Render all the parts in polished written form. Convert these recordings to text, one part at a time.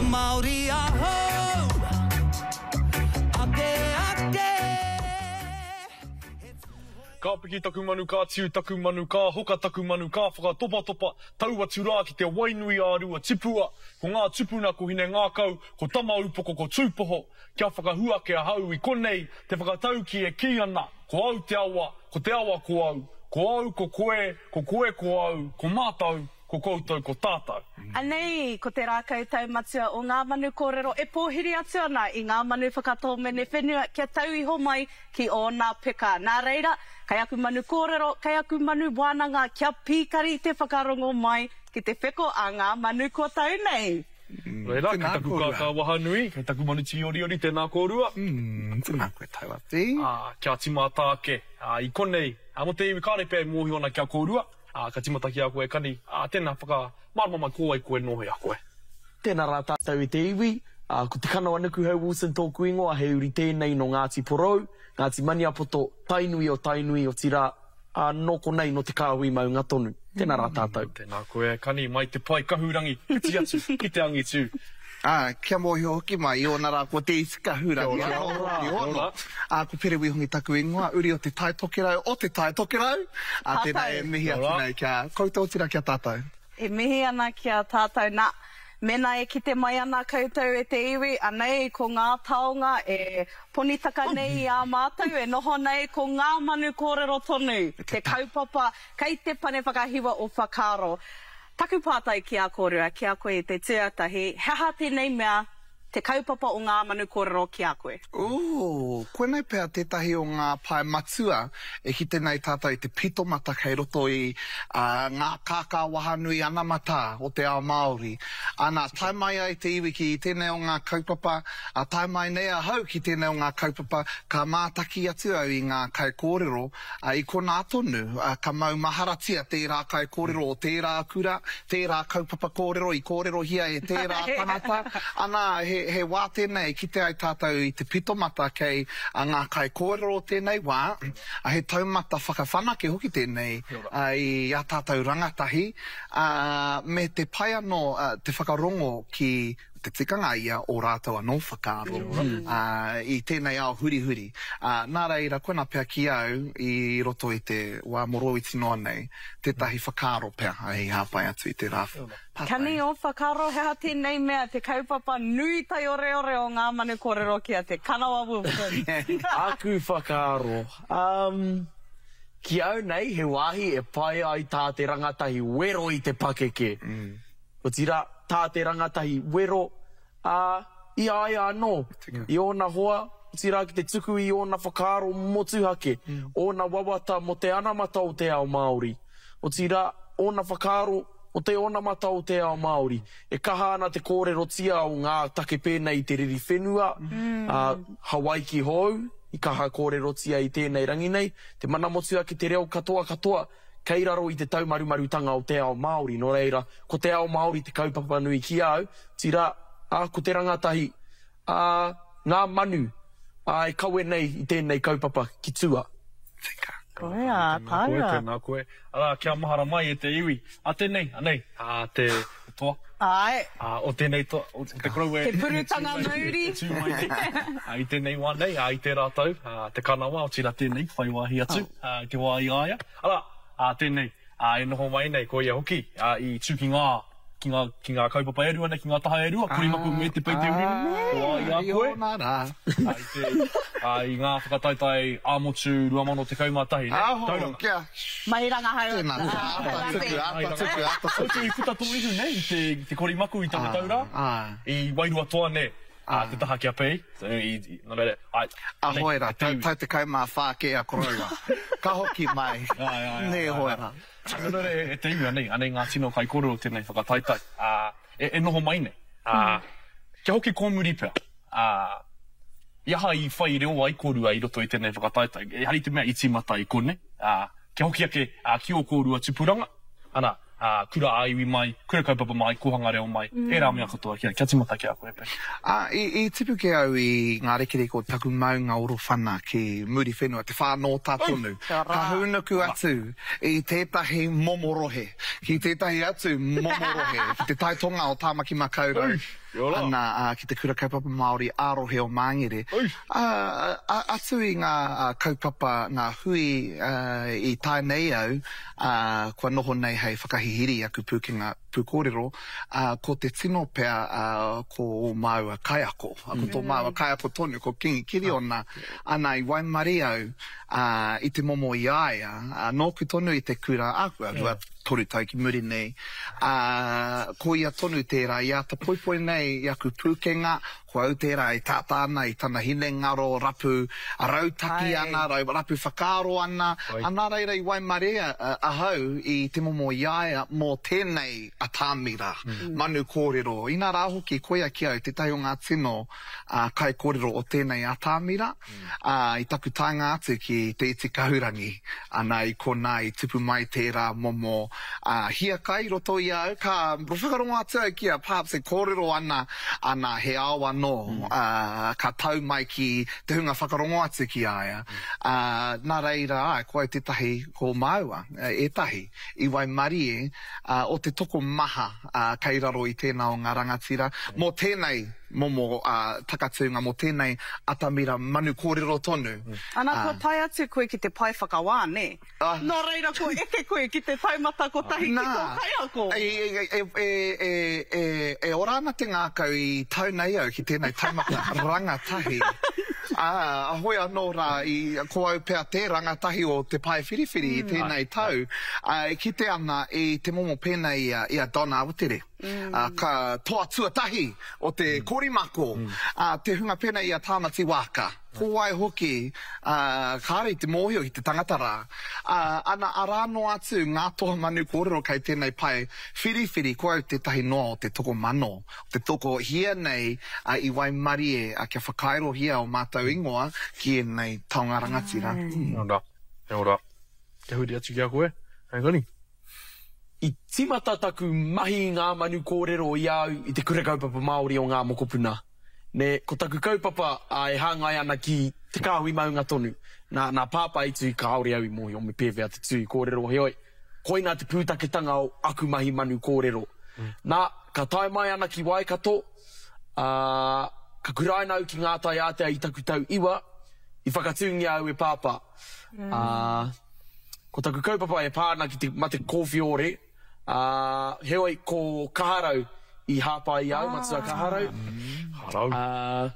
te Māori ahau. Ake, ake. Ka piki taku manu, ka tiu taku manu, ka hoka taku manu, ka whakatopatopa, tau atu rā ki te wainui ā-rua tipua, ko ngā tupuna ko Hinengākau, ko Tamaūpoko, ko Tūpoho, kia whakahuake ahau i konei te whakataukī e kī ana, ko au te awa, ko te awa ko au, ko au ko koe, ko koe ko au, ko mātou, ko koutou ko tātou. Anei ko te rākau taumatua o ngā manu kōrero e pōhiri atu ana i ngā manu whakatōmene whenua kia tau iho mai ki ōna peka. Nā reira, kei aku manu kōrero, kei aku manu wānanga kia pīkari te whakarongo mai ki te wheko a ngā manu kua tau nei. Reira, kei taku kākā wahanui, kei taku manu tīoriori, tēnā kōrua. Tēnā koe Tauawhi. Ā, kia tīmata ake, ā, i konei, ā, mō te iwi kāore pea e mōhio ana ki a kōrua, ā, ka tīmata ki a koe Kani, ā, tēnā, whakamārama mai ko wai koe, nō hea koe. Tēnā rā tātou e te iwi, ā, ko Te Kanawa Nukuhau Wilson tōku ingoa, he uri tēnei nō Ngāti Porou, Ngāti Maniapoto, Tainui o Tainui, otirā, ā, nō konei, nō Te Kāhui Maunga tonu. Tēnā rā tātou. Tēnā koe, Kani, mai te pae kahurangi, whiti atu ki te angitu. Ā, kia mōhio hoki mai i ōna rā ko Te Iti Kahurangi anō hoki ōna. Ā, ko Pere Wihongi taku ingoa, uri o Te Tai Tokerau, o Te Tai Tokerau. Ā, tēnā e mihi atu nei ki a koutou, otirā ki a tātou. E mihi ana ki a tātou. Nā, mēnā e kite mai ana koutou e te iwi, anei ko ngā taonga e ponitaka nei i a mātou e noho nei ko ngā manu kōrero tonu te kaupapa kei te pane whakahiwa o whakaaro. Taku pātai ki a kōrua, ki a koe i te tuatahi, he aha tēnei mea te kaupapa o ngā manu kōrero ki a koe? Ooh, koinei pea tētahi o ngā pae matua e kite nei tātou i te pitomata kei roto i ngā kākā wahanui anamata o te ao Māori. Ana, tae mai ai te iwi ki tēnei o ngā kaupapa, ā, tae mai nei ahau ki tēnei o ngā kaupapa, ka mātaki atu au i ngā kaikōrero, ā, i konā tonu, ā, ka maumaharatia tērā kaikōrero o tērā kura, tērā kaupapa kōrero i kōrerohia e tērā tangata. Ana, he, he wā tēnei e kite ai tātou i te pitomata kei ngā kaikōrero o tēnei wā, ā, he taumata whakawhanake hoki tēnei, ā, i ā tātou rangatahi, ā, me te pai anō te whakarongo ki te tikanga ia o rātou anō whakaaro, ā, i tēnei ao hurihuri. Ā, nā reira, koinā pea ki au, i roto i te wā moroiti noa nei, tētahi whakaaro pea hei hāpai atu i tērā pātai. Kani ō whakaaro, he aha tēnei mea te kaupapa nui taioreore o ngā manu kōrero ki a Te Kanawa Wilson? Āku whakaaro, um, Ki au nei, he wāhi e pai ai tā te rangatahi wero i te pakeke. Otirā, tā te rangatahi wero, ā, i a ia anō, i ōna hoa, otirā ki te tuku i ōna whakaaro motuhake, ōna wawata mō te anamata o te ao Māori, otirā, ōna whakaaro mō te onamata o te ao Māori. E kaha ana te kōrerotia o ngā take pēnei i te riri whenua, ā, Hawaiki hou, i kaha kōrerotia i tēnei rangi nei, te mana motuhake, te reo katoa katoa, kei raro i te taumarumarutanga o te ao Māori. Nō reira, ko te ao Māori te kaupapa nui ki a au, otirā, ā, ko te rangatahi, ā, ngā manu, ā, e kawe nei i tēnei kaupapa ki tua. Tika. Koia, Tēnā koe, taua. tēnā koe. Arā, kia mahara mai e te iwi. A tēnei, anei, a te toa. Āe. Ā, o tēnei toa, o te koroua e Te purutanga mauri. E tū mai nei, ā, i tēnei wā nei, ā, i tērā tau, ā, te kanawa, otirā tēnei, whai wāhi atu, ā, i te wā i a ia. Arā, ā, tēnei, ā, e noho mai nei, ko ia hoki, ā, i tū ki ngā, ki ngā, ki ngā kaupapa e rua nei, ki ngā taha e rua, Korimaku me Te Peiteurinu, ko a i a koe. I ōna rā. Ā, i te, ā, i ngā whakataetae ā-motu 2011, nē? Aho, Tauranga. kia. Mahi rangahau. Tēnā, āta tuku, āta tuku, āta tuku. Koutou i puta tō ihu, nē, i te, i te Korimaku, i taua tau rā. I wairua toa, nē, ā, te taha ki a Pei. I, i, nō reira, āe. A hoe rā, tau, tau 14 kē a koroua. Ka hoki mai. Āe, āe, āe. Nē hoe rā. Nō reira, e te iwi, anei, anei ngā tino kaikōrero o tēnei whakataetae, ā, e, e noho mai nei. Ā, kia hoki kōmuri pea, ā, i aha i whai reo ai kōrua i roto i tēnei whakataetae? Ehara i te mea i tīmata i konei, ā, kia hoki ake, ā, ki ō kōrua tupuranga, ana, ā, kura ā-iwi mai, kura kaupapa mai, kōhanga reo mai, ērā mea katoa, kia, kia tīmata ki a koe, Pei. Ā, i, i tipu kē au i ngā rekereke o taku maunga Orowhana ki Muriwhenua, te whānōta tonu. Ka hūnuku atu i tētahi momo rohe, ki tētahi atu momo rohe, ki te tai tonga o Tāmaki Makaurau. Ana, ā, ki te Kura Kaupapa Māori ā-rohe o Māngere. Ā, atu i ngā kaupapa, ngā hui i tae nei au, ā, kua noho nei hei whakahihiri i aku pūkenga pūkōrero, ā, ko te tino pea, ā, ko ō māua kaiako, ko tō māua kaiako tonu, ko Kingi Kiriona, ana, i waimarie au, ā, i te momo i a ia, ā, nōku tonu i te kura, ā, kua 2, 3 tau ki muri nei, ā, ko ia tonu tērā i āta poipoi nei i aku pūkenga, ko au tērā e tātā ana i tana hinengaro rapu rautaki ana, rapu whakaaro ana, ā, nā reira i waimarie ahau i te momo i a ia mō tēnei atamira, manu kōrero, inā rā hoki koia ki au tētahi o ngā tino kaikōrero o tēnei atamira. Ā, i taku taenga atu ki Te Iti Kahurangi, ana i konā i tupu mai tērā momo, ā, hiakai i roto i a au, ka whakarongo atu au ki a Parps e kōrero ana, ana he ao anō, ā, ka tau mai ki te hunga whakarongo atu ki a ia. Ā, nā reira, āe, ko au tētahi, ko māua, ētahi, i waimarie, ā, o te tokomaha, ā, kei raro i tēnā o ngā rangatira, mō tēnei momo takatūnga mō tēnei atamira manu kōrero tonu. Ana, kua tae atu koe ki te pae whakawā, nē? Nō reira, kua eke koe ki te taumata kotahi ki tō kaiako. Nā, e ora ana te ngākau i tau nei au ki tēnei taumata rangatahi. Ā, hoi anō rā, ko au pea te rangatahi o te pae whiriwhiri i tēnei tau, e kite ana i te momo pēnei i a Don Awatere. Ka toa tuatahi o te korimako, te hunga pēnei i a Tāmati Waaka, ko wai hoki, kāore i te mōhio ki te tangata rā. Ana, arā noa atu ngā toa manu kōrero kei tēnei pae whiriwhiri, ko au tētahi noa o te tokomano, o te tokohia nei i waimarie kia whakairohia ō mātou ingoa ki ēnei taonga rangatira. Kia ora, kia ora. Kia huri atu ki a koe, Anthony. I tīmata taku mahi i ngā manu kōrero i a au i te Kura Kaupapa Māori o Ngā Mokopuna. Nē, ko taku kaupapa e hāngai ana ki te kāhui maunga tonu. Nā, nā Pāpā i tuhi kāore au i mōhio me pēwhea te tuhi kōrero, heoi, koinā te pūtaketanga o aku mahi manu kōrero. Nā, ka tae mai ana ki Waikato, ā, ka kuraina au ki Ngā Tai Ātea i taku tau iwa, i whakatūngia au e Pāpā. Ā, ko taku kaupapa e pā ana ki te mate kōwhiore, ā, heoi ko Kaharau i hāpai i a au, Matua Kaharau. Harau. Ā,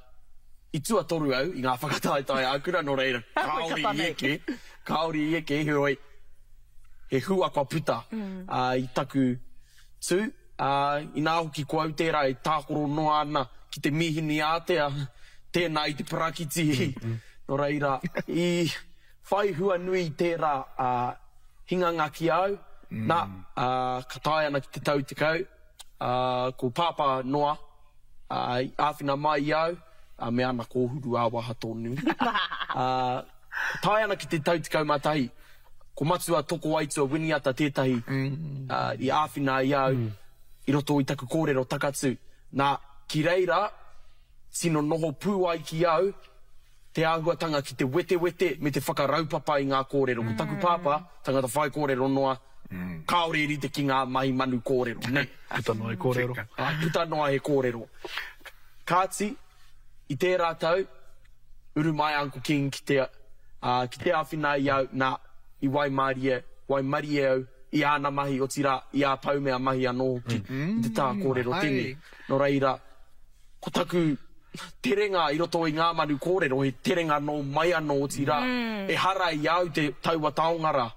i tuatoru au i ngā whakataetae ā-kura, nō reira, kāore i eke, kāore i eke, heoi, he hua kua puta, ā, i taku tū, ā, inā hoki ko au tērā e tākaro noa ana ki te mīhini ātea, tēnā i te parakiti, nō reira, i whai hua nui tērā hinganga ki a au, nā, ka tae ana ki te tau 10, ko Pāpā noa i āwhina mai i a au, me ana kōhuru ā-waha tonu. Ka tae ana ki te tau 11, ko Matua Tokoaitua Winiata tētahi i āwhina i a au i roto i taku kōrero takatū. Nā, ki reira, tino noho pū ai ki au te āhuatanga ki te wetewete me te whakaraupapa i ngā kōrero. Ko taku pāpā, tangata whaikōrero noa, kāore i rite ki ngā mahi manu kōrero, nē. Puta noa he kōrero. Āe, puta noa he kōrero. Kāti, i tērā tau, uru mai a Uncle King ki te, ā, ki te āwhina i au, nā, i waimarie, waimarie au i āna mahi, otirā, i ā Paumea mahi anō hoki, i te taha kōrero tene. Nō reira, ko taku terenga i roto i ngā manu kōrero, he terenga nō mai anō, otirā, ehara i a au te taua taonga rā,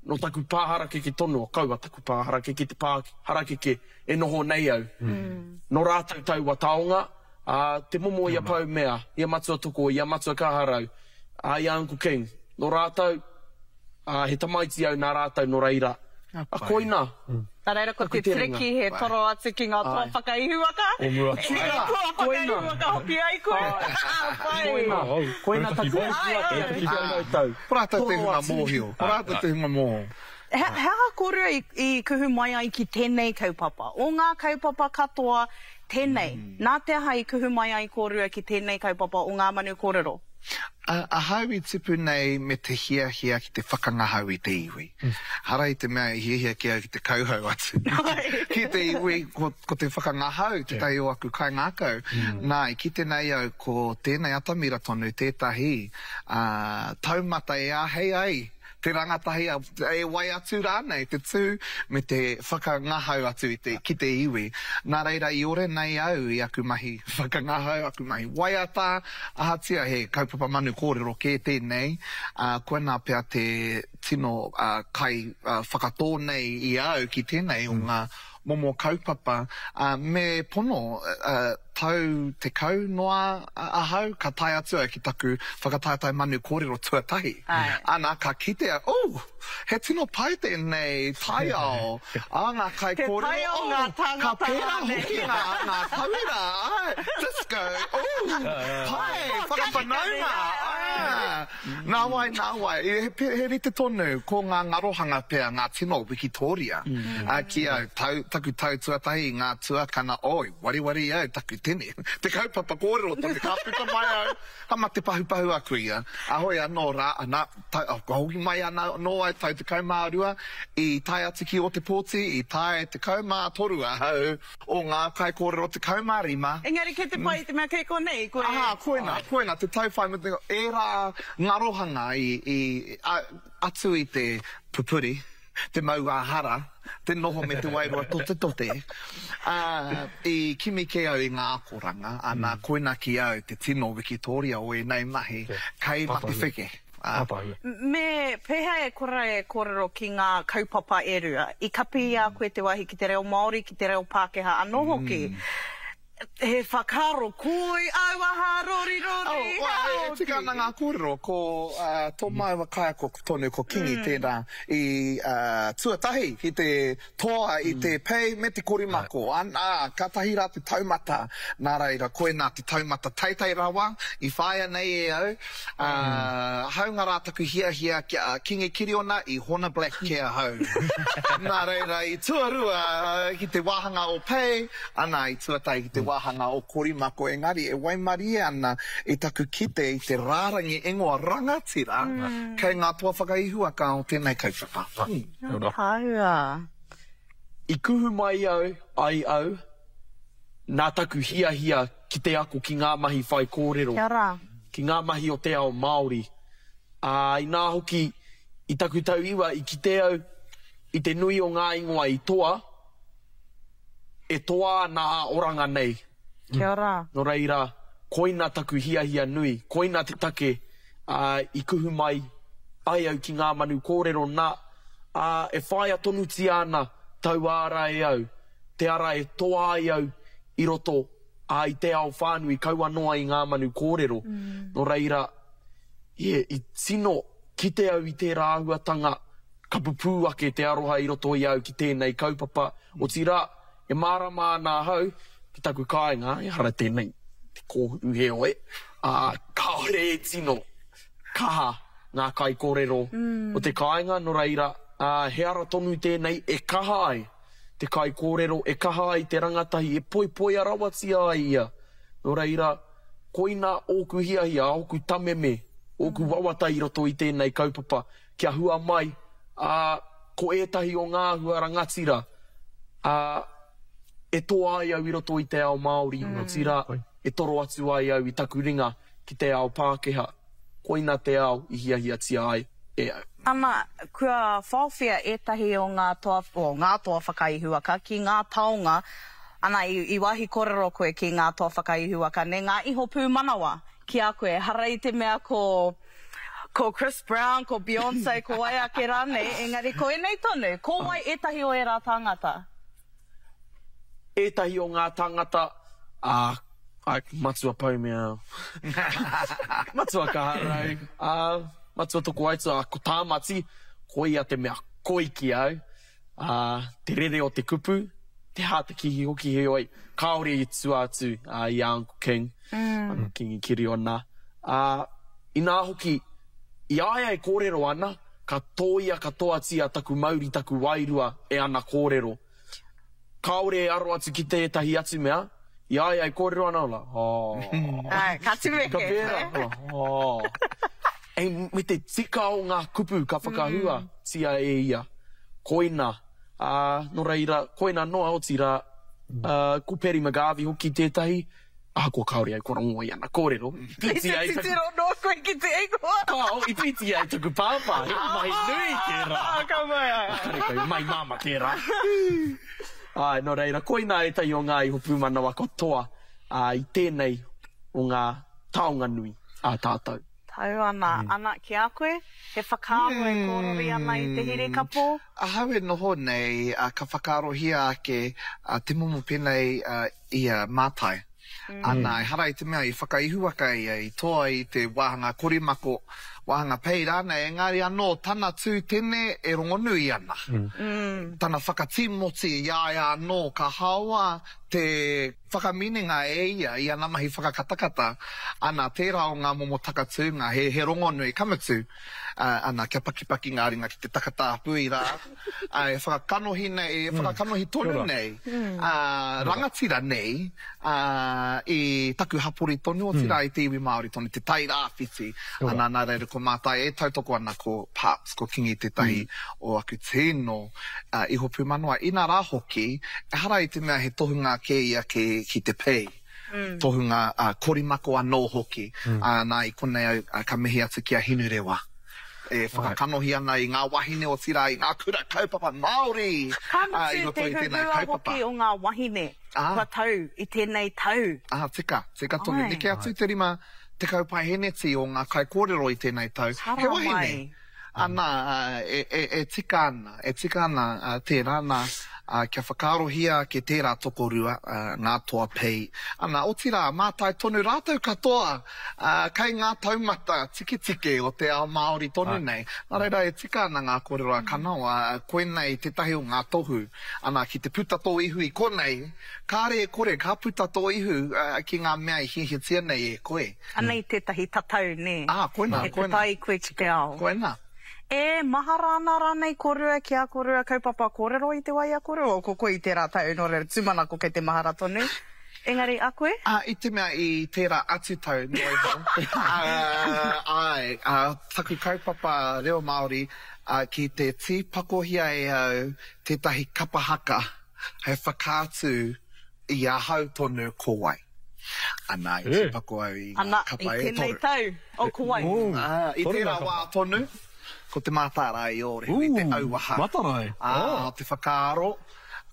nō taku pā harakeke tonu, kaua taku pā harakeke, te pā harakeke e noho nei au. Nō rātou taua taonga, ā, te momo i a Paumea, i a Matua Toko, i a Matua Kaharau, ā, i a Uncle King, nō rātou, Ā, he tamaiti au nā rātou, nō reira, a koina. Nā reira, ko te tiriki he toro atu ki ngā toa whakaihuwaka. O mua. Ki ngā toa whakaihuwaka hoki ai koe. Pai. Koina, koina taku kupu ake ki a koutou. Ko rātou te hunga mōhio. Ko rātou te hunga mōhio. He aha kōrua i kuhu mai ai ki tēnei kaupapa? O ngā kaupapa katoa, tēnei. Nā te aha i kuhu mai ai kōrua ki tēnei kaupapa o Ngā Manu Kōrero? Ahau i tipu nei me te hiahia ki te whakangahau i te iwi. Hara i te mea i hiahia ki au ki te kauhau atu ki te iwi, ko, ko te whakangahau tētahi o aku kaingākau. Nā, i kite nei au ko tēnei atamira tonu tētahi taumata e āhei ai te rangatahi e wai atu rānei te tū me te whakangahau atu i te, ki te iwi. Nā reira i ore nei au i aku mahi whakangahau, aku mahi waiata, ahatia he kaupapa manu kōrero kē tēnei, ā, koinā pea te tino kai whakatō nei i a au ki tēnei o ngā momo kaupapa, ā, me pono, ā, tau 10 noa ahau ka tae atu au ki taku whakataetae manu kōrero tuatahi. Ana, ka kitea, oh, he tino pai tēnei taiao, ā, ngā kaikōrero, oh, ka pērā hoki ngā, ngā tauira, āe, disco, oh, pai, whakawhanaunga, āe. Nāwai, nāwai, he rite tonu ko ngā ngarohanga pea ngā tino wikitōria ki au, tau, taku tau tuatahi i ngā tuakana, oi, wariwari au taku tini, te kaupapa kōrero tonu, ka puta mai au, ka mate pahupahu a kuia, a hoi anō rā, ana, tau, ka hoki mai ana anō au tau 12, i tae atu ki Ōtepōti, i tae 13 ahau, O ngā kaikōrero 15. Engari kei te pai i te mea kei konei koe. Aha, koina, koina, te tau whai mutunga, ērā ngarohanga i, i, a, atu i te pupuri, te mau ā-hara, te noho me te wairua totetote, ā, i kimi kē au i ngā akoranga, ana, koina ki au te tino wikitōria o ēnei mahi, kei Matewheke. Me pēhea e kore e kōrero ki ngā kaupapa e rua? I kapi i a koe te wāhi ki te reo Māori, ki te reo Pākehā anō hoki. He whakaaro koi auaha rorirori Oh, e tika ana ngā kōrero, ko tō māua kaiako tonu ko Kingi tērā i tuatahi ki te toa i te pei me te korimako, ana, kātahi rā te taumata, nā reira, koinā te taumata teitei rawa i whāia nei e au, ā, hāunga rā taku hiahia ki a Kingi Kiriona i Hona Black kē ahau. Nā reira, i tuarua ki te wāhanga o Pei, ana, i tuatahi ki te wāhanga o Korimako, engari e waimarie ana i taku kite i te rārangi ingoa rangatira kei ngā toa whakaihuwaka o tēnei kaupapa. Tāua. I kuhu mai au, ai au, nā taku hiahia ki te ako ki ngā mahi whaikōrero, Kia ora. ki ngā mahi o te ao Māori. Ā, inā hoki, i taku tau iwa i kite au i te nui o ngā ingoa i toa, e toa ana a oranga nei. Kia ora. Nō reira, koina taku hiahia nui, koina te take ā, i kuhu mai ai au ki ngā manu kōrero nā, ā, e whāia tonutia ana taua ara e au, te ara e toa ai au i roto, ā, i te ao whānui, kaua noa i ngā manu kōrero. Nō reira, yeah, i tino kite au i tērā āhuatanga, ka pupū ake te aroha i roto i au ki tēnei kaupapa, otirā, e mārama ana ahau ki taku kāinga, ehara tēnei te kōhuru heoi, ā, kāore e tino kaha ngā kaikōrero o te kāinga, nō reira, ā, he ara tonu tēnei e kaha ai te kaikōrero, e kaha ai te rangatahi, e poipoia rawatia ai ia. Nō reira, koina ōku hiahia, ōku tameme, ōku wawata i roto i tēnei kaupapa, kia hua mai, ā, ko ētahi o ngā hua rangatira, ā, e toa ai au i roto i te ao Māori, otirā, e toro atu ai au i taku ringa ki te ao Pākehā. Koina te ao i hiahiatia ai e au. Ana, kua whaowhia ētahi o ngā toa, o ngā toa whakaihuwaka ki ngā taonga, ana, i, i wāhi kōrero koe ki ngā toa whakaihuwaka, me ngā iho pūmanawa ki a koe, ehara i te mea ko, Ko Chris Brown, ko Beyonce, ko wai ake rānei, engari ko ēnei tonu, ko wai ētahi o ērā tāngata? Ētahi o ngā tāngata, ā, āe, Matua Paumea, Matua Kaharau, ā, Matua Tokoaito, ā, ko Tāmati, ko ia te mea koi ki au, ā, te rere o te kupu, te hātekihi hoki, heoi, kāore i tua atu i a Uncle King, Uncle Kingi Kiriona, ā, inā hoki, i a ia e kōrero ana, ka tōia katoatia taku mauri, taku wairua e ana kōrero. Kāore e aro atu ki tētahi atu mea, i a ia e kōrero ana, la, ā. Āe, ka tumeke. Ka pērā, la, ā. Me te tika o ngā kupu ka whakahuatia e ia. Koina, ā, nō reira, koina noa, otirā, ā, ko Paddy McGarvey hoki tētahi, ahakoa kāore au kua rongo i ana kōrero, i pīti ai taku. I te titiro noa koe ki te ingoa. Kāo, i pīti ai taku pāpā, he mahi nui tērā. Ka mai, āe. Karekau, mahi māmā tērā. Āe, nō reira, koina ētahi o ngā iho pūmanawa katoa, ā, i tēnei o ngā taonga nui a tātou. Tau ana, ana ki a koe, he whakaaro e kōrori ana i te hirikapo. Ahau e noho nei, ka whakaarohia ake te momo penei i a Mātai. Ana, ehara i te mea i whakaihuwaka ia, i toa i te wāhanga korimako, wāhanga pei rānei, engari anō tana tū tene e rongonui ana. Tana whakatīmoti i a ia anō, ka haoa te. Whakaminenga e ia i ana mahi whakakatakata, ana, tērā o ngā momo takatūnga, he, he rongonui, ka mutu, ana, kia pakipaki ngā ringa ki te takatāpui rā, ā, e whakakanohi nei, e whakakanohi tonu nei, ā, rangatira nei, ā, i taku hapori tonu, otirā i te iwi Māori tonu, te Tai Rāwhiti, ana, nā reira ko Mātai e tautoko ana ko Parps, ko Kingi tētahi o aku tino iho pūmanawa. Inā rā hoki, ehara i te mea he tohunga kē ia ki, ki te pei, tohunga korimako anō hoki. Ā, nā, i konei au ka mihi atu ki a Hinurewa, e whakakanohi ana i ngā wahine, otirā i ngā kura kaupapa Māori Ka i mutu roto te i tēnei huhua kaupapa. hoki o ngā wahine kua tau i tēnei tau. Ā, tika, tika tonu. Āe. Neke atu te 50 paeheneti o ngā kaikōrero i tēnei tau, he wahine. Haramai. Ana, e tika ana, e tika ana tērā, nā, kia whakaarohia ake tērā tokorua, ngā toa pei. Ana, otirā, mātai tonu rātou katoa, kei ngā taumata tiketike o te ao Māori tonu nei. Nā reira, e tika ana ngā kōrero a Kanawa, koinei tētahi o ngā tohu, ana, ki te puta tō ihu i konei, kāre e kore, ka puta tō ihu ki ngā mea i hiahiatia nei e koe. Anei tētahi tatau, nē? Ā, koinā, E puta ai koe ki te ao. Koinā. E mahara ana rānei kōrua ki ā kōrua kaupapa kōrero i te wā i a kōrua? Ko koe i tērā tau, nō reira, tūmanako kei te mahara tonu. Engari, a koe? Ā, i te mea i tērā atu tau noa iho, ā, āe, ā, taku kaupapa reo Māori, ā, ki te tīpakohia e au tētahi kapa haka hei whakaatu i ahau tonu ko wai. Ana, i tīpako au i ngā kapa e toru. Ana, i tēnei tau, oh, ko wai? Ā, i tērā wā tonu, ko Te Mātārae i Ōrehu, i te auaha. Matarae. Ā, o te whakaaro,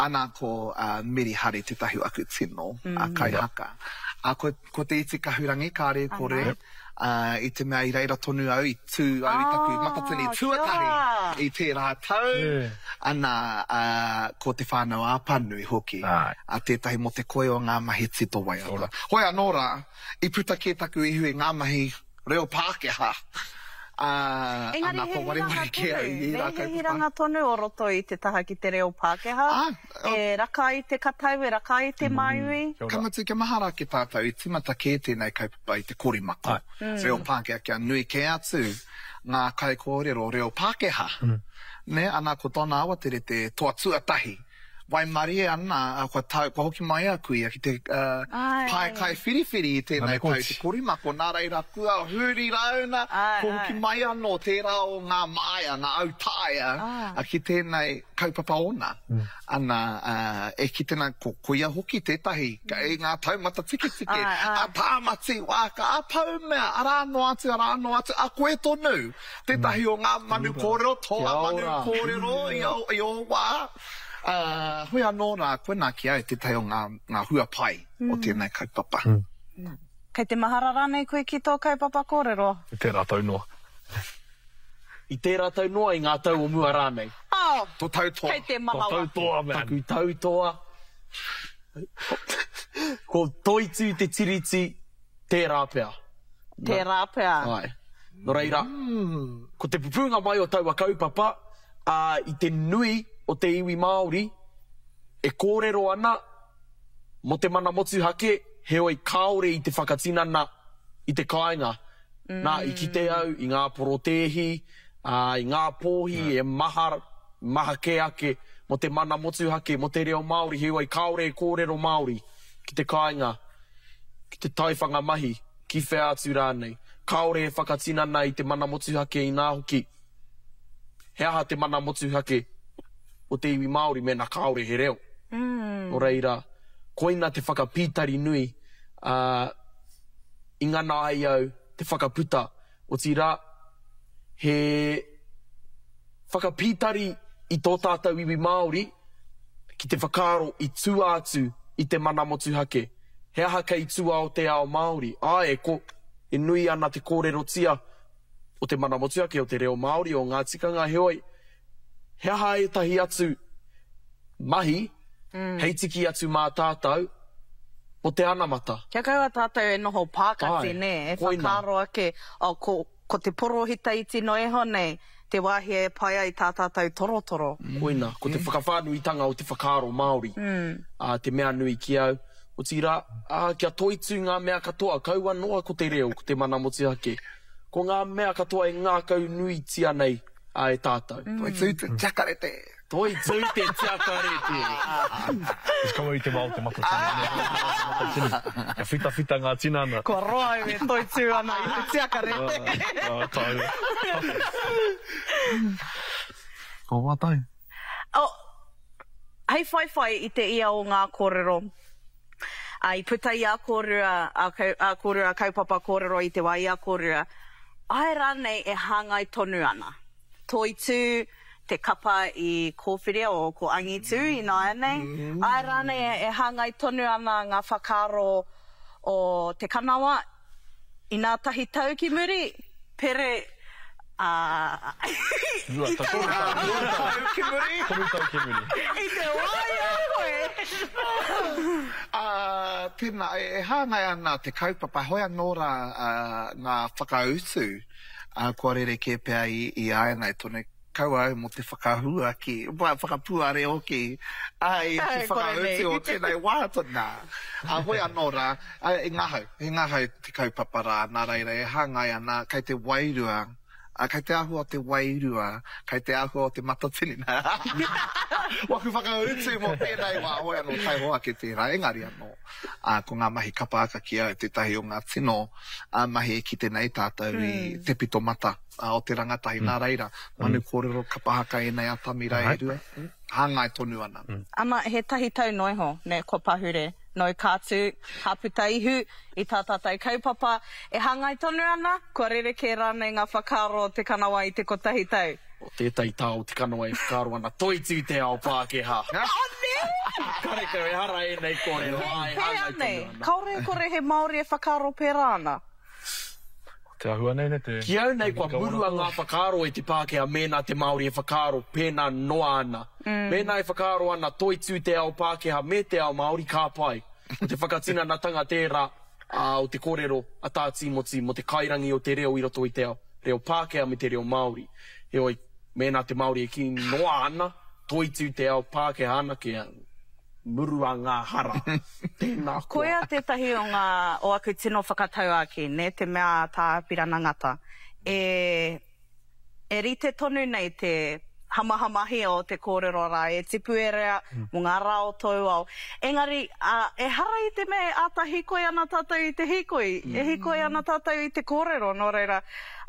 ana ko Meri Hare tētahi o aku tino kaihaka. Ā, ko Te Iti Kahurangi, kāre e kore. Ā, i te mea i reira tonu au, i tū au i taku matatini tuatahi i tērā tau, ana, ā, ko Te Whānau-ā-Apanui hoki, ā, tētahi mō te koi o ngā mahi tito waiata. Hoi anō rā, i puta kē taku ihu i ngā mahi reo Pākehā, ā, ana, kua wareware kē au i ērā kaupapa. Engari he hiranga tonu, he hiranga tonu o roto i te taha ki te reo Pākehā, E raka ai te katau, e raka ai te māui. Ka mutu, kia mahara ake tātou, i tīmata kē tēnei kaupapa i te korimako reo Pākehā kia nui kē atu ngā kaikōrero reo Pākehā. Nē, ana ko Donna Awatere te toa tuatahi. Waimarie ana, kua tau, kua hoki mai a kuia ki te pae kaiwhiriwhiri i tēnei tau te korimako, nā reira kua huri rāuna, kua hoki mai anō tērā o ngā māia, ngā autaia ki tēnei kaupapa ōna. Ana, e kite ana ko koia hoki tētahi kei ngā taumata tiketike, a Tāmati Wāka, a Poumea, arā noa atu, arā noa atu, a koe tonu tētahi o ngā manu kōrero, toa manu kōrero i ō wā. Hoi anō rā, koinā ki au tētahi o ngā hua pai o tēnei kaupapa. Kei te mahara rānei koe ki tō kaupapa kōrero? I tērā tau noa. I tērā tau noa, i ngā tau o mua rānei. Oh! Tō tau toa. Kei te manawa. Tō tau toa, man. Taku tau toa. Ko Toitū te Tiriti, tērā pea. Tērā pea. Āe. Nō reira, ko te pupūnga mai o taua kaupapa, ā, i te nui o te iwi Māori e kōrero ana mō te mana motuhake, heoi kāore i te whakatinana i te kāinga. Nā, i kite au i ngā porotēhi, ā, i ngā pōhi e maha, maha kē ake mō te mana motuhake, mō te reo Māori, heoi kāore e kōrero Māori ki te kāinga, ki te taiwhanga mahi, ki whea atu rānei. kāore e whakatinana i te mana motuhake inā hoki, he aha te mana motuhake o te iwi Māori mēnā kāore he reo? Nō reira, koina te whakapītari nui, ā, i ngana ai au te whakaputa, otirā, he whakapītari i tō tātou iwi Māori ki te whakaaro i tua atu i te mana motuhake. He aha kei tua o te ao Māori? Āe, ko, e nui ana te kōrerotia o te mana motuhake, o te reo Māori, o ngā tikanga, heoi, he aha ētahi atu mahi hei tiki atu mā tātou o te anamata? Kia kaua tātou e noho pākati, nē, e whakaaro ake, oh, ko, ko te porohita iti noa iho nei te wāhi e pai ai tā tātou torotoro. Koina, ko te whakawhānuitanga o te whakaaro Māori, ā, te mea nui ki au. Otirā, ā, kia toitū ngā mea katoa, kaua noa ko te reo, ko te mana motuhake. Ko ngā mea katoa e ngākaunuitia nei e tātou. Toitū te tiakarete! Toitū te tiakarete! It's kaua i te wā o te matatini, nē, kaua i te wā o te matatini. Kia whitawhita ngā tinana. Kua roa au e toitū ana i te tiakarete. Ā, tāua. Ko wā tau. Oh, hei whaiwhai i te ia o ngā kōrero, ā, i puta i a kōrua, ā, ā kōrua kaupapa kōrero i te wā i a kōrua, āe rānei e hāngai tonu ana? Toitū te kapa i kōwhiria o ko Angitū ināianei, āe rānei e hāngai tonu ana ngā whakaaro o Te Kanawa inā tahi tau ki muri, pere, ā, i tau ki muri. Toru tau ki muri. I te wā i a koe. Ā, tēnā, e hāngai ana te kaupapa, hoi anō rā ngā whakautu Ā, kua rerekē pea i, i āianei tonu, kaua au mō te whakahua ki, whakapuare hoki, ā, i te whakautu o tēnei wā tonu. Nā, ā, hoi anō rā, ā, e ngahau, he ngahau te kaupapa rā, nā reira e hāngai ana, kei te wairua, ā, kei te āhua o te wairua, kei te āhua o te matatini, nā, waku whakautu mō tēnei wā, hoi anō, taihoa ake tērā, engari anō, ā, ko ngā mahi kapa haka ki au tētahi o ngā tino mahi e kite nei tātou i te pito mata o te rangatahi. Nā reira, manu kōrero kapa haka ēnei atamira e rua, hāngai tonu ana. Ana, he tahi tau noa iho, nē, kua pahure, nōu ka tū, ka puta ihu i tā tātou kaupapa, e hāngai tonu ana, kua rerekē rānei ngā whakaaro o Te Kanawa i te kotahi tau? Ko tētahi tā o Te Kanawa e whakaaro ana, toitū te ao Pākehā! Karekau, ehara ēnei kōrero, āe, hāngai tonu ana. Kāore e kore he Māori e whakaaro pērā ana. Te āhua nei, ne, te. Ki au nei kua murua ngā whakaaro e te Pākehā mēnā te Māori e whakaaro pēnā noa ana. Mēnā e whakaaro ana toitū te ao Pākehā me te ao Māori ka pai. Ko te whakatinanatanga tērā o te kōrero a Tā Tīmoti mō te kairangi o te reo i roto i te ao reo Pākehā me te reo Māori. Heoi, mēnā te Māori e kī noa ana toitū te ao Pākehā anake, murua ngā hara. Tēnā koa. Koia tētahi o ngā, o aku tino whakatauākī, nē, te mea a Tā Apirana Ngata, e, e rite tonu nei te hamahamahia o te kōrero rā, e tipu e rea mō ngā rā o tōu ao. Engari, ā, ehara i te mea e āta hīkoi ana tātou i te hīkoi, e hīkoi ana tātou i te kōrero, nō reira,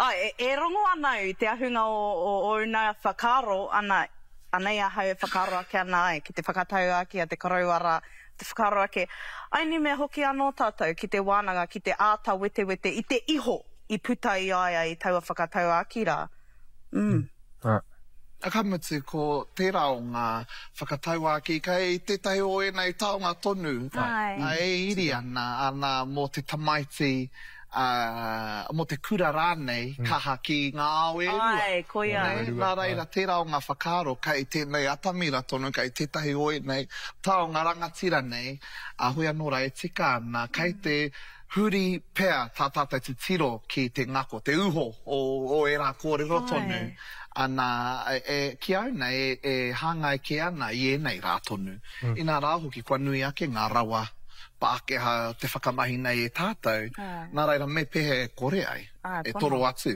āe, e, e rongo ana au i te ahunga o, o ōu nā whakaaro, ana, Anei ahau e whakaaro ake ana ai ki te whakatauākī a te koroua rā, te whakaaro ake, aini me hoki anō tātou ki te wānanga ki te āta wetewete i te iho i puta i a ia i taua whakatauākī rā. Mm. Ka mutu ko tērā o ngā whakatauākī kei tētahi o ēnei taonga tonu e iri ana, ana mō te tamaiti ā, mō te kura rānei, kaha ki ngā ao e rua. Āe, koia. Nē, nā reira, tērā o ngā whakaaro kei tēnei atamira tonu, kei tētahi o ēnei taonga rangatira nei, ā, hoi anō rā e tika ana, kei te huri pea tā tātou titiro ki te ngako, te uho o, o ērā kōrero tonu, ana, e, e, ki au nei, e, e hāngai kē ana i ēnei rā tonu. Inā rā hoki, kua nui ake ngā rawa Pākehā te whakamahi nei e tātou, nā reira me pēhea e kore ai e toro atu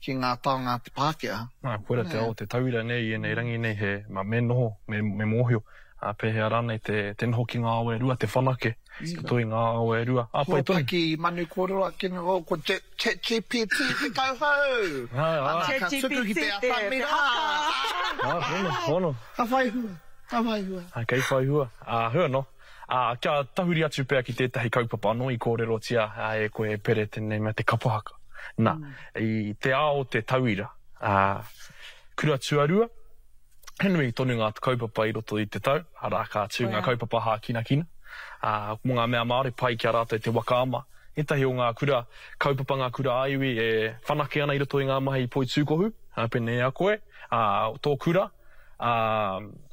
ki ngā taonga a te Pākehā. Nā, koira te ao o te tauira nei i ēnei rangi nei he, me noho, me mōhio, pēhea rānei te noho ki ngā ao e rua, te whanake. I roto i ngā ao e rua. Ā, pai tonu. Horopaki manu kōrero ake nei, oh, ko ChatGPT te kauhau! Ana, ka tuku ki te atamira! Ā, hono, hono. Ka whai hua, ka whai hua. Ā, kei whai hua. Ā, hua no. Ā, kia tahuri atu pea ki tētahi kaupapa anō i kōrerotia e koe e Pere tēnei mea te kapa haka. Nā, i te ao o te tauira, ā, kura tuarua, He nui tonu ngā kaupapa i roto i te tau, arā, ka tū ngā kaupapa hākinakina, ā, mō ngā mea Māori pai ki a rātou te waka ama. Ētahi o ngā kura kaupapa, ngā kura ā-iwi e whanake ana i roto i ngā mahi poitūkohu, ā, pēnei i a koe, ā, tō kura, ā,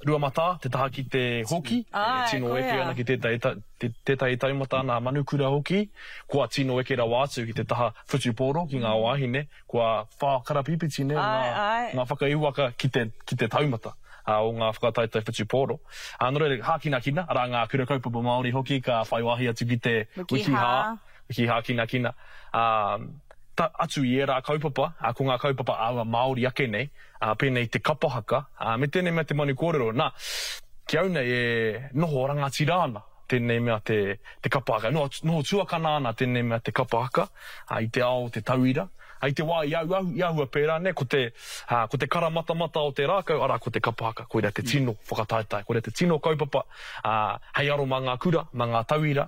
Ruamatā, te taha ki te hoki, e tino eke ana ki tētahi, tētahi taumata, nā Manukura hoki, kua tino eke rawa atu ki te taha whutupōro ki ngā wāhine, Kua whākarapipiti nei ngā whakaihuwaka ki te, ki te taumata o ngā whakataetae whutupōro. Nō reira, hākinakina, arā ngā kura kaupapa Māori hoki ka whai wāhi atu ki te wiki hā, wiki hākinakina. Ta, atu i ērā kaupapa, ko ngā kaupapa āhua Māori ake nei, pēnei i te kapa haka, me tēnei mea te manu kōrero. Nā, ki au nei e noho rangatira ana tēnei mea te, te kapa haka. Noho, noho tuakana ana tēnei mea te kapa haka i te ao o te tauira. I te wā i au, i āhua pērā nei, ko te, ko te karamatamata o te rākau, arā, ko te kapa haka, koirā te tino whakataetae, koirā te tino kaupapa hei aro mā ngā kura, mā ngā tauira.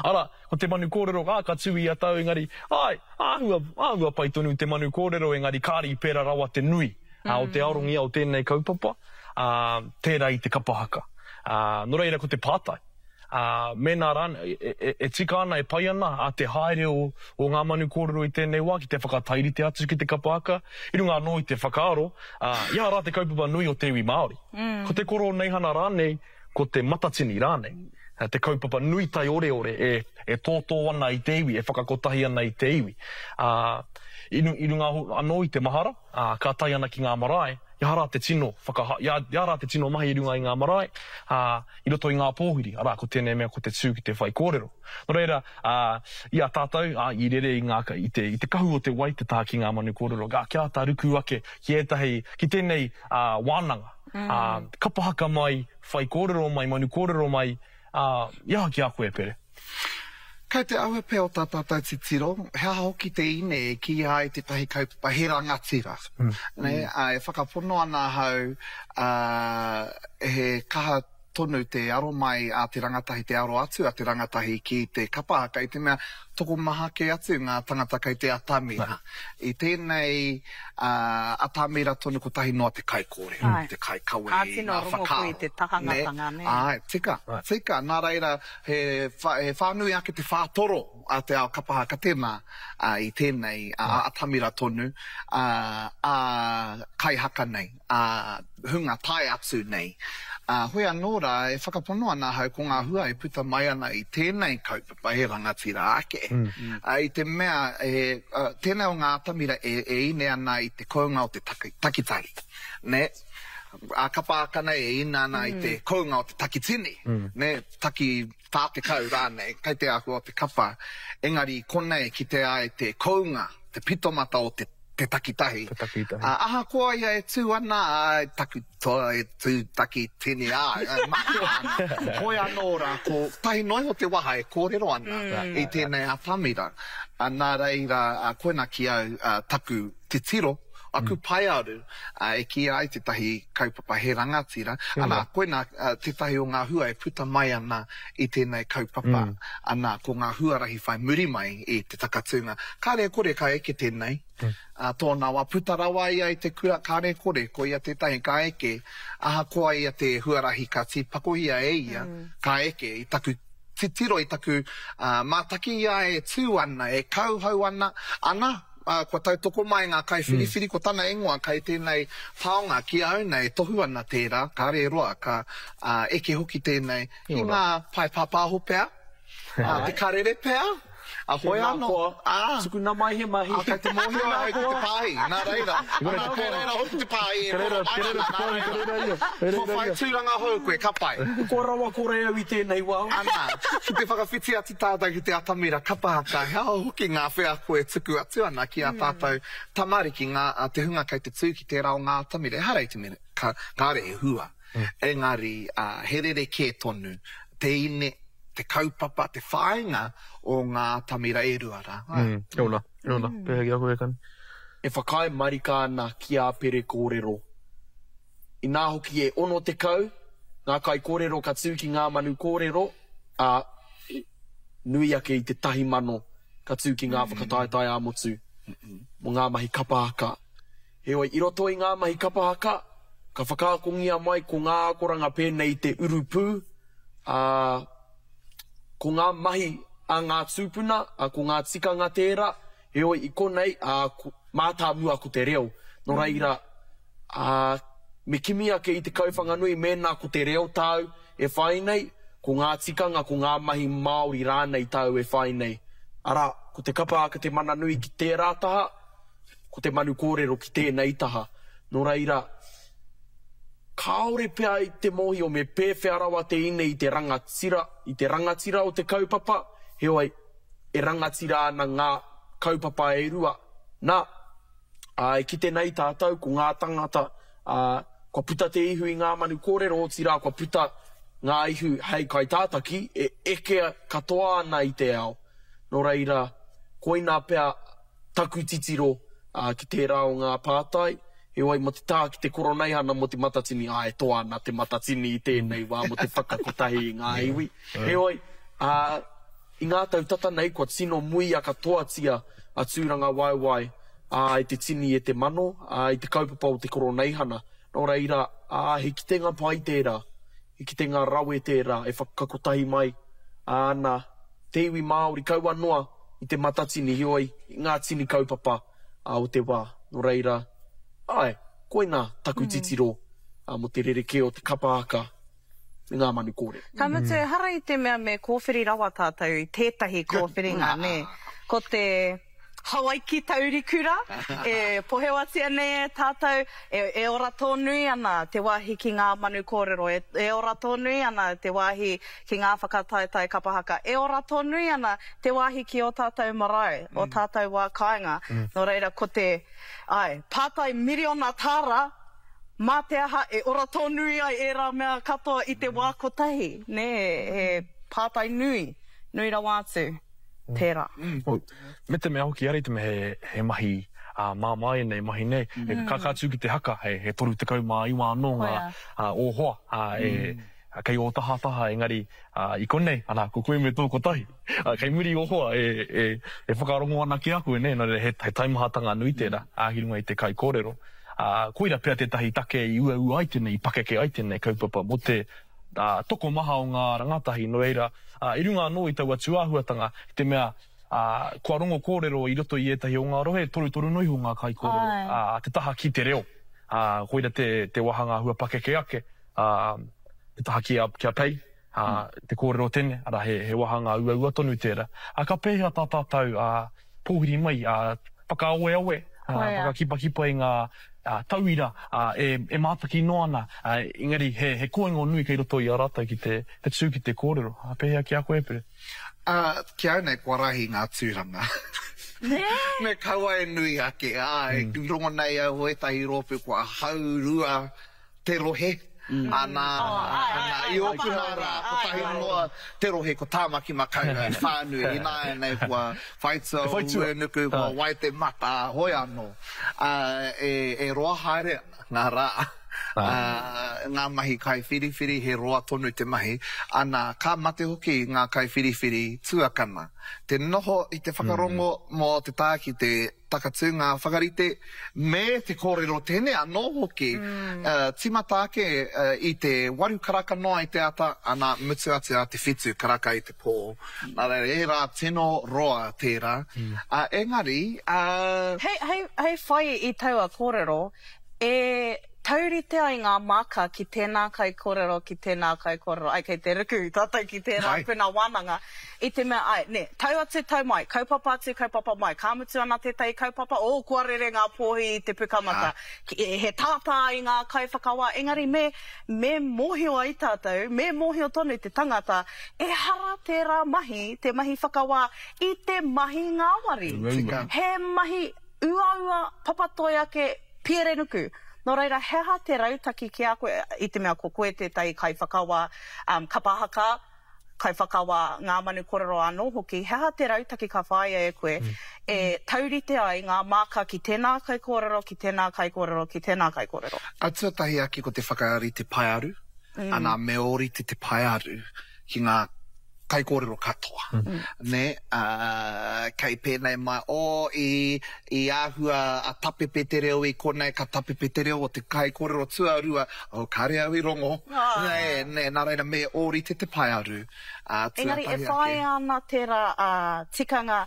Arā, ko te manu kōrero, ā, ka tū ia tau, engari, āe, āhua, āhua pai tonu te manu kōrero, engari kāre i pērā rawa te nui o te arongia o tēnei kaupapa, ā, tērā i te kapa haka. Ā, nō reira ko te pātai, ā, mēnā rānei, e, e, e tika ana, e pai ana a te haere o, o ngā manu kōrero i tēnei wā ki te whakatairite atu ki te kapa haka, i runga anō i te whakaaro, ā, i aha rā te kaupapa nui o te iwi Māori? Ko te Koroneihana rānei, ko te Matatini rānei, te kaupapa nui taioreore e, e tōtō ana i te iwi, e whakakotahi ana i te iwi. Ā, i, i runga anō i te mahara, ā, ka tae ana ki ngā marae, i aha rā te tino whakaha, i a, i aha rā te tino mahi i runga i ngā marae, ā, i roto i ngā pōhiri, arā, ko tēnei mea ko te tū ki te whaikōrero. Nō reira, ā, i a tātou, ā, i rere i ngā, i te, i te kahu o te wai te taha ki ngā manu kōrero, ā, kia āta ruku ake ki ētahi, ki tēnei, ā, wānanga, ā, kapa haka mai, whaikōrero mai, manu kōrero mai, ā, i aha ki a koe, Pere? Kei te awe pea o tā tātou titiro, he aha hoki te ine e kīia ai tētahi kaupapa he rangatira. Nē, ā, e whakapono ana ahau, ā, he kaha tonu te aro mai a te rangatahi, te aro atu a te rangatahi ki te kapa haka i te mea tokomaha kē atu ngā tangata kei te atamira. I tēnei atamira tonu kotahi noa te kaikōrero, te kaikawe i ngā whakaaro. Nē, āe, tika, tika. Nā reira, He whānui ake te whātoro a te ao kapa haka tēnā i tēnei atamira tonu, ā kaihaka nei, ā hunga tae atu nei. Hoi anō rā, e whakapono ana ahau ko ngā hua e puta mai ana i tēnei kaupapa he rangatira ake. I te mea, tēnei o ngā atamira e ine ana i te kounga o te takitahi, nē? Ā kapa haka nei e ina ana i te kounga o te takitini, nē, taki 40 rānei, kei te āhua o te kapa, engari i konei kitea ai te kounga, te pitomata o te te takitahi. Te takitahi. Ā, ahakoa ia e tū ana, ā, taku toa e tū takitini, ā, e mahia ana. Hoi anō rā, ko tahi noa iho te waha e kōrero ana i tēnei atamira. Ā, nā reira, koina ki au taku titiro, Aku paearu, e kīia ai tētahi kaupapa he rangatira, ana, koinā tētahi o ngā hua e puta mai ana i tēnei kaupapa, ana, ko ngā huarahi whai muri mai i te takatūnga. Kāre e kore ka eke tēnei, tōna wā, puta rawa ia i te kura, kāre e kore, ko ia tētahi ka eke, ahakoa ia te huarahi ka tīpakohia e ia, ka eke i taku titiro, i taku mātaki i a ia e tū ana, e kauhau ana, ana, Ā, kua tautoko mai ngā kaiwhiriwhiri, ko tana ingoa kei tēnei taonga ki a au nei, e tohu ana tērā, kāre e roa, ka eke hoki tēnei ki ngā pae pāpāho pea, te karere pea, ā, hoi anō, ā, Tukuna mai he mahi. Ā, kei te mōhio ahau ki te pāhi, nā reira, ana, kei reira hoki te pāhi e toro mai ana, nā reira, kua whai tūranga hou koe, ka pai. Kua rawa kore au i tēnei wā. Ana, ki te whakawhiti atu tātou ki te atamira kapa haka, he aha hoki ngā wheako e tuku atu ana ki ā tātou tamariki, ngā, te hunga kei te tū ki tērā o ngā atamira, ehara i te mea ka, kāre e hua, engari, ā, he rerekē tonu te ine, te kaupapa, te whāinga o ngā atamira e rua rā. Āe. Kia ora, kia ora. Pēhea ki a koe e Kani? E whakaae marika ana ki ā Pere kōrero. Inā hoki e 60 ngā kaikōrero ka tū ki Ngā Manu Kōrero, ā, nui ake i te 1,000 ka tū ki ngā whakataetae ā-motu mō ngā mahi kapa haka. Heoi, i roto i ngā mahi kapa haka, ka whakaakongia mai ko ngā akoranga pēnei i te urupū, ā, ko ngā mahi a ngā tūpuna, ā, ko ngā tikanga tērā, heoi, i konei, ā, mātāmua ko te reo. Nō reira, ā, me kimi ake i Te Kauwhanganui mēnā ko te reo tāu e whai nei, ko ngā tikanga, ko ngā mahi Māori rānei tāu e whai nei. Arā, ko te kapa haka te mana nui ki tērā taha, ko te manu kōrero ki tēnei taha. Nō reira, kāore pea i te mōhio me pēwhea rawa te ine i te rangatira, i te rangatira o te kaupapa, heoi, e rangatira ana ngā kaupapa e rua. Nā, ā, e kite nei tātou ko ngā tangata, ā, kua puta te ihu i ngā manu kōrero, otirā kua puta ngā ihu hei kaitātaki, e ekea katoa ana i te ao. Nō reira, koinā pea taku titiro ki tērā o ngā pātai, heoi mō te taha ki te Koroneihana mō Te Matatini, āe, toa ana Te Matatini i tēnei wā mō te whakakotahi i ngā iwi. Heoi, ā, i ngā tau tata nei kua tino muia katoatia a Tūrangawaewae, ā, e te tini e te mano, ā, i te kaupapa o te Koroneihana. Nō reira, ā, he kitenga pai tērā, he kitenga rawe tērā e whakakotahi mai ana te iwi Māori kaua noa i te matatini, heoi, i ngā tini kaupapa o te wā. Nō reira, āe, koinā taku titiro mō te rerekē o te kapa haka me ngā manu kōrero. Ka mutu, ehara i te mea me kōwhiri rawa tātou i tētahi kōwhiringa, nē. Ko te Hawaiki taurikura e pohewatia nei e tātou, e ora tōnui ana te wāhi ki ngā manu kōrero, e ora tōnui ana te wāhi ki ngā whakataetae kapa haka, e ora tōnui ana te wāhi ki ō tātou marae, ō tātou wā kāinga. Nō reira, ko te, āe, pātai miriona tāra, mā te aha e ora tōnui ai ērā mea katoa i te wā kotahi, nē, he pātai nui, nui rawa atu. Tērā. Me te mea hoki, ara i te mea he, he mahi māmā ēnei mahi nei, ka, ka tū ki te haka, he, he 39 anō ngā ō hoa e, kei ō tahataha, engari i konei, ana, ko koe me tō kotahi, kei muri ō hoa e, e, e whakarongo ana ki a koe, nē, nō reira he, he taimahatanga nui tērā, ki runga i te kaikōrero. Koira pea tētahi take i uaua ai tēnei, i pakeke ai tēnei kaupapa mō te tokomaha o ngā rangatahi, nō reira, i runga anō i taua tūāhuatanga, i te mea, kua rongo kōrero i roto i ētahi o ngā rohe, torutoru noa iho ngā kaikōrero, te taha ki te reo, koira te wāhanga hua pakeke ake, te taha ki a, ki a Pei, te kōrero tene, arā, he wāhanga uaua tonu tērā. Ka pēhea tā tātou pōhiri mai, whakaaweawe, whakakipakipa i ngā tauira e mātaki noa ana, engari he kōingo nui kei roto i a rātou ki te tū ki te kōrero. Pēhea ki a koe, Pere? Ki au nei, kua rahi ngā tūranga. Me kaua e nui ake, āe, i rongo nei au o ētahi rōpū kua haurua te rohe, ana, ana, i ōku nā rā, kotahi noa te rohe ko Tāmaki Makaurau whānui, ināianei kua whaitua o Uenuku, kua Waitematā, hoi anō, ā, e roa haere ana ngā rā, ā, ngā mahi kaiwhiriwhiri, he roa tonu te mahi, ana, ka mate hoki ngā kaiwhiriwhiri tuakana, te noho i te whakarongo mō te tā ki te takatū ngā whakarite me te kōrero tene anō hoki. Tīmata ake i te waru karaka noa i te ata, ana, mutu atu a te whitu karaka i te pō. Nā reira, he rā tino roa tērā. Engari, Hei, hei, hei whai i taua kōrero, e taurite ai ngā māka ki tēnā kaikōrero, ki tēnā kaikōrero. Ai, kei te ruku tātou ki tērā puna wānanga. I te mea, āe, nē, tau atu, tau mai, kaupapa atu, kaupapa mai, ka mutu ana tētahi kaupapa, oh, kua rere ngā pōhi i te pukamata. He tātā i ngā kaiwhakawā, engari me, me mōhio ai tātou, me mōhio tonu te tangata, ehara tērā mahi, te mahi whakawā, i te mahi ngāwari. Tika. He mahi uaua, papatoe ake, pierenuku. Nō reira, he aha te rautaki ki a koe, i te mea ko koe tētahi kaiwhakawā, kapa haka, kaiwhakawā, ngā manu kōrero anō hoki, he aha te rautaki ka whāia e koe e taurite ai ngā māka ki tēnā kaikōrero, ki tēnā kaikōrero, ki tēnā kaikōrero? Tuatahi ake ko te whakarite paearu, ana me ōrite te paearu ki ngā kaikōrero katoa, nē, ā, kei pēnei mai, oh, i, i āhua a tapepe te reo i konei, ka tapepe te reo o te kaikōrero tuarua, oh, kāre au i rongo, nē, nē, nā reira me ōrite te paearu, ā, tuatahi ake. Engari e whāia ana tērā tikanga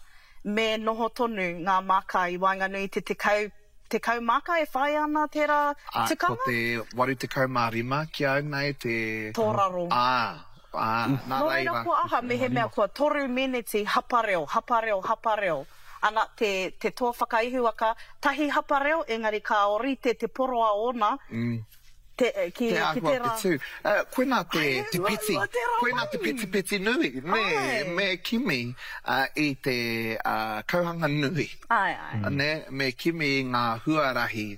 me noho tonu ngā māka i waenganui i te 10, 10 māka e whāia ana tērā tikanga? Ā, ko te 85 ki au nei te. Tōraro. Ā, ā, nā reira. Nō reira kua aha mehemea kua toru meneti hapa reo, hapa reo, hapa reo, ana te, te toa whakaihuwaka, tahi hapa reo, engari ka ōrite te poroa ōna, te, ki, Te ki āhua o tērā. te tū. Koinā te, te peti, Ai, uaua tērā koinā te mahi. petipeti nui, me, Āe. me kimi i te kauhanga nui. Āe, āe. Nē, me kimi i ngā huarahi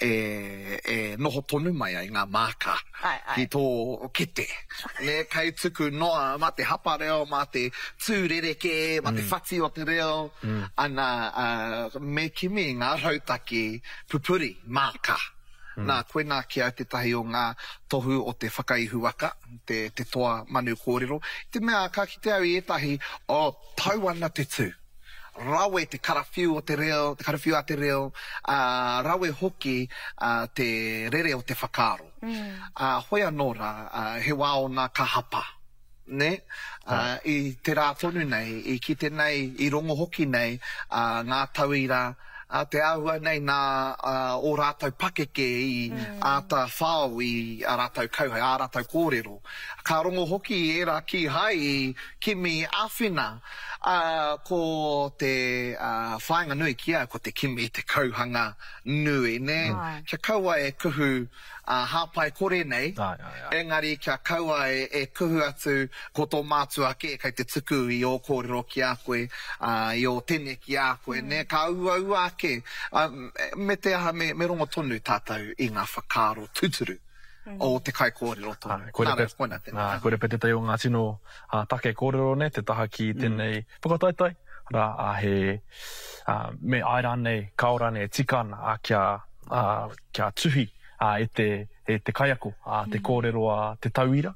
e, e noho tonu mai ai ngā māka Āe, āe. ki tō kete. Nē, kei tuku noa mā te hapa reo, mā te tū rerekē, mā te whati o te reo, ana, me kimi i ngā rautaki pupuri māka. Nā, koinā ki au tētahi o ngā tohu o te whakaihuwaka, te, te toa manu kōrero. I te mea, ka kite au i ētahi, oh, tau ana te tū. Rawe te karawhiu o te reo, te karawhiu a te reo, ā, rawe hoki, ā, te rere o te whakaaro. Ā, hoi anō rā, ā, he wā ōna ka hapa. Nē? Ā, i te rā tonu nei, i kite nei, i rongo hoki nei, ā, ngā tauira, ā, te āhua nei nā, ā, ō rātou pakeke i āta whao i ā rātou kauhau, ā rātou kōrero. Ka rongo hoki i ērā kīhai i kimi āwhina. Ā, ko te, ā, whāinga nui ki au, ko te kimi i te kauhanga nui, nē? Kia kaua e kuhu ā, hāpai kore nei, engari kia kaua e kuhu atu ko tō mātua kē kei te tuku i ō kōrero ki a koe, ā, i ō tene ki a koe, nē, ka uaua ake, ā, me te aha, me rongo tonu tātou i ngā whakaaro tūturu o te kaikōrero tonu. Nā reira, koinā tēnei. Ā, koira pea tētahi o ngā tino take kōrero, nē, te taha ki tēnei whakataetae, arā, ā, he, ā, me āe rānei, kāo rānei e tika ana, ā, kia, ā, kia tuhi, ā, e te, e te kaiako, ā, te kōrero a te tauira,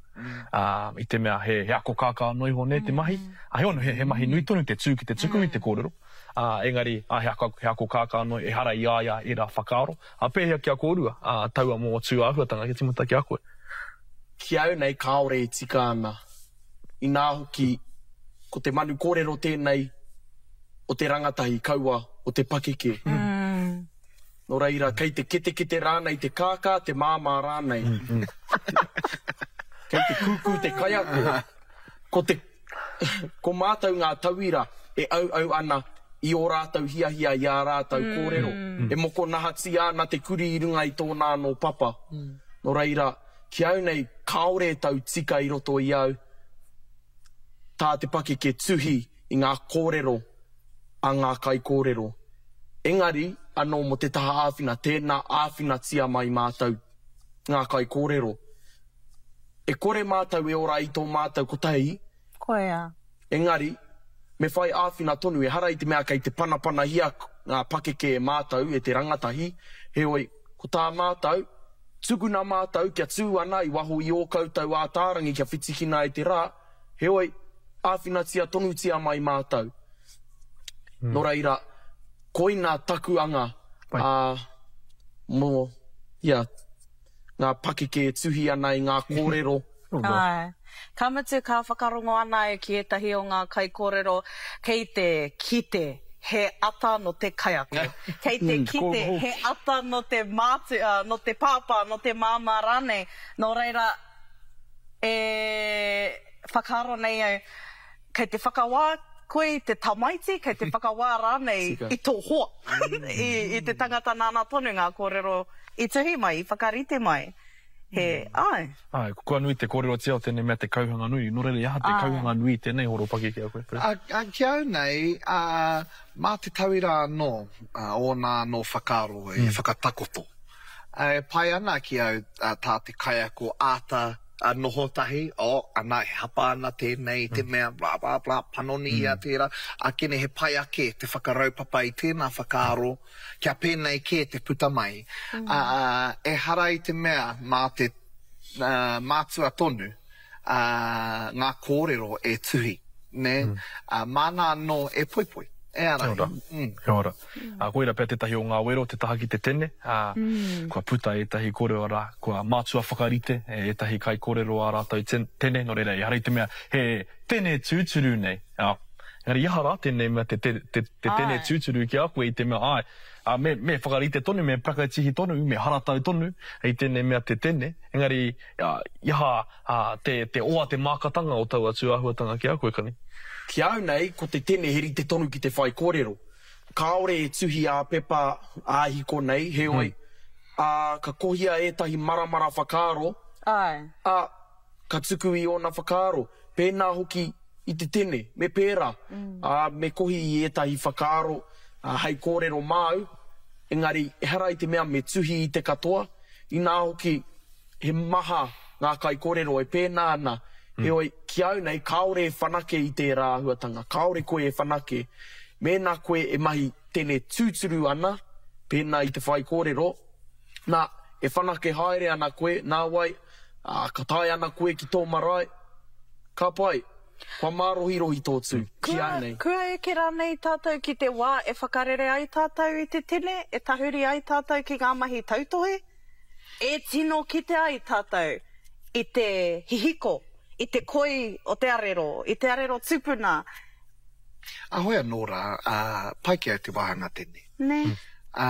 ā, i te mea he, he ako kākā noa iho nei te mahi, ā, heoi anō, he, he mahi nui tonu te tū ki te tuku i te kōrero, ā, engari, ā, he ako, he ako kākā noa, ehara i a ia ērā whakaaro. Ā, pēhea ki a kōrua, ā, taua mō tū āhuatanga kia tīmata ki a koe? Ki au nei kāore e tika ana. Inā hoki, ko te manu kōrero tēnei o te rangatahi kaua o te pakeke. Nō reira, kei te ketekete rānei te kākā, te māmā rānei. Kei te kūkū te kaiako. Ko te, ko mātou ngā tauira e auau ana i ō rātou hiahia, i ā rātou kōrero. E mokonahatia ana te kurī i runga i tōna anō papa. Nō reira, Ki au nei, kāore e tau tika i roto i au tā te pakeke tuhi i ngā kōrero a ngā kaikōrero. Engari, anō mō te taha āwhina, tēnā āwhinatia mai mātou ngā kaikōrero. E kore mātou e ora i tō mātou kotahi. Koia. Engari, me whai āwhina tonu, ehara i te mea kei te panapanahia ngā pakeke e mātou, e te rangatahi, heoi, ko tā mātou, tukuna mātou kia tū ana i waho i ō koutou ātārangi kia whitikina e te rā, heoi, āwhinatia tonutia mai mātou. Nō reira, koina taku anga, ā, mō, ia, ngā pakeke e tuhi ana i ngā kōrero. Āe. Ka mutu ka whakarongo ana au ki ētahi o ngā kaikōrero kei te kite he ata nō te kaiako, kei te kite he ata nō te mātua, nō te pāpā, nō te māmā rānei. Nō reira, e whakaaro nei au, kei te whakawā koe i te tamaiti, kei te whakawā rānei i tō hoa, i te tangata nāna tonu ngā kōrero i tuhi mai, i whakarite mai. He, āe. Āe, kua nui te kōrerotia o tēnei mea te kauhanga nui, nō reira i aha te kauhanga nui i tēnei horopaki ki a koe, Fred? Ki au nei, mā te tauira anō ōna anō whakaaro e whakatakoto. E pai ana ki au tā te kaiako āta. a noho tahi, oh, ana, e hapa ana tēnei i te mea, blah, blah, blah, panoni ia tērā, akene he pai ake te whakaraupapa i tēnā whakaaro, kia pēnei kē te puta mai. Ā, ehara i te mea mā te mātua tonu ngā kōrero e tuhi, nē, māna anō e poipoi, e ārahi. Kia ora. Kia ora. Ā, koira pea tētahi o ngā wero, te taha ki te tene, ā, kua puta ētahi kōrero arā, kua mātua whakarite e ētahi kaikōrero ā rātou tene, nō reira, ehara i te mea he tene tūturu nei, ā, engari i aha rā tēnei mea te, te, te, te tene tūturu ki a koe i te mea, āe, ā, me, me whakarite tonu, me prakatihi tonu, me haratau tonu i tēnei mea te tene, engari, ā, i aha, ā, te, te oa, te mākatanga o taua tūāhuatanga ki a koe, Kani? Ki a au nei, ko te tene he rite tonu ki te whaikōrero. Kāore e tuhi ā-pepa, ā-hiko nei, heoi, ā, ka kohia ētahi maramara whakaaro, ā, ka tuku i ōna whakaaro. Pēnā hoki i te tene, me pērā, ā, me kohi i ētahi whakaaro, ā, hei kōrero māu, engari ehara i te mea me tuhi i te katoa, inā hoki he maha ngā kaikōrero e pēnā ana, heoi, ki au nei, kāore e whanake i tērā āhuatanga, kāore koe e whanake. Mēnā koe e mahi tene tūturu ana, pēnā i te whaikōrero, nā, e whanake haere ana koe, nāwai, ā, ka tae ana koe ki tō marae, ka pai, kua mārohirohi tō tū, ki au nei. Kua eke rānei tātou ki te wā e whakarere ai tātou i te tene, e tahuri ai tātou ki ngā mahi tautohe? E tino kite ai tātou i te hihiko, i te koi o te arero, i te arero tupuna. Ahoi anō rā, ā, pai ki au te wāhanga tēnei. Nē. Ā,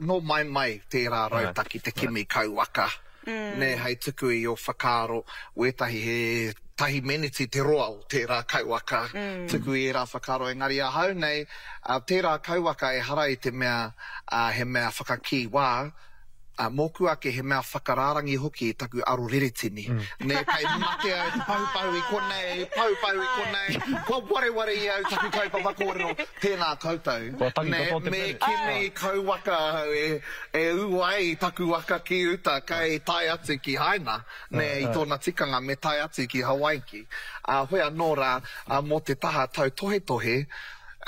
nō mai mai tērā rautaki te kimi kauwaka, nē, hei tuku i ō whakaaro, wētahi he tahi meneti te roa o tērā kauwaka, tuku i ērā whakaaro, engari ahau nei, ā, tērā kauwaka ehara i te mea, ā, he mea whakakī wā, ā, mōku ake he mea whakarārangi hoki i taku aro reretini. Nē, kei mate au te pahupahu i konei, pahupahu i konei, kua wareware i au taku kaupapa kōrero, tēnā koutou. Kua tangi Nē, katoa te me pere. kimi kauwaka ahau e, e ū ai taku waka ki uta, kei tae atu ki Haina, nē, i tōna tikanga me tae atu ki Hawaiki. Ā, hoi anō rā, ā, mō te taha tautohetohe,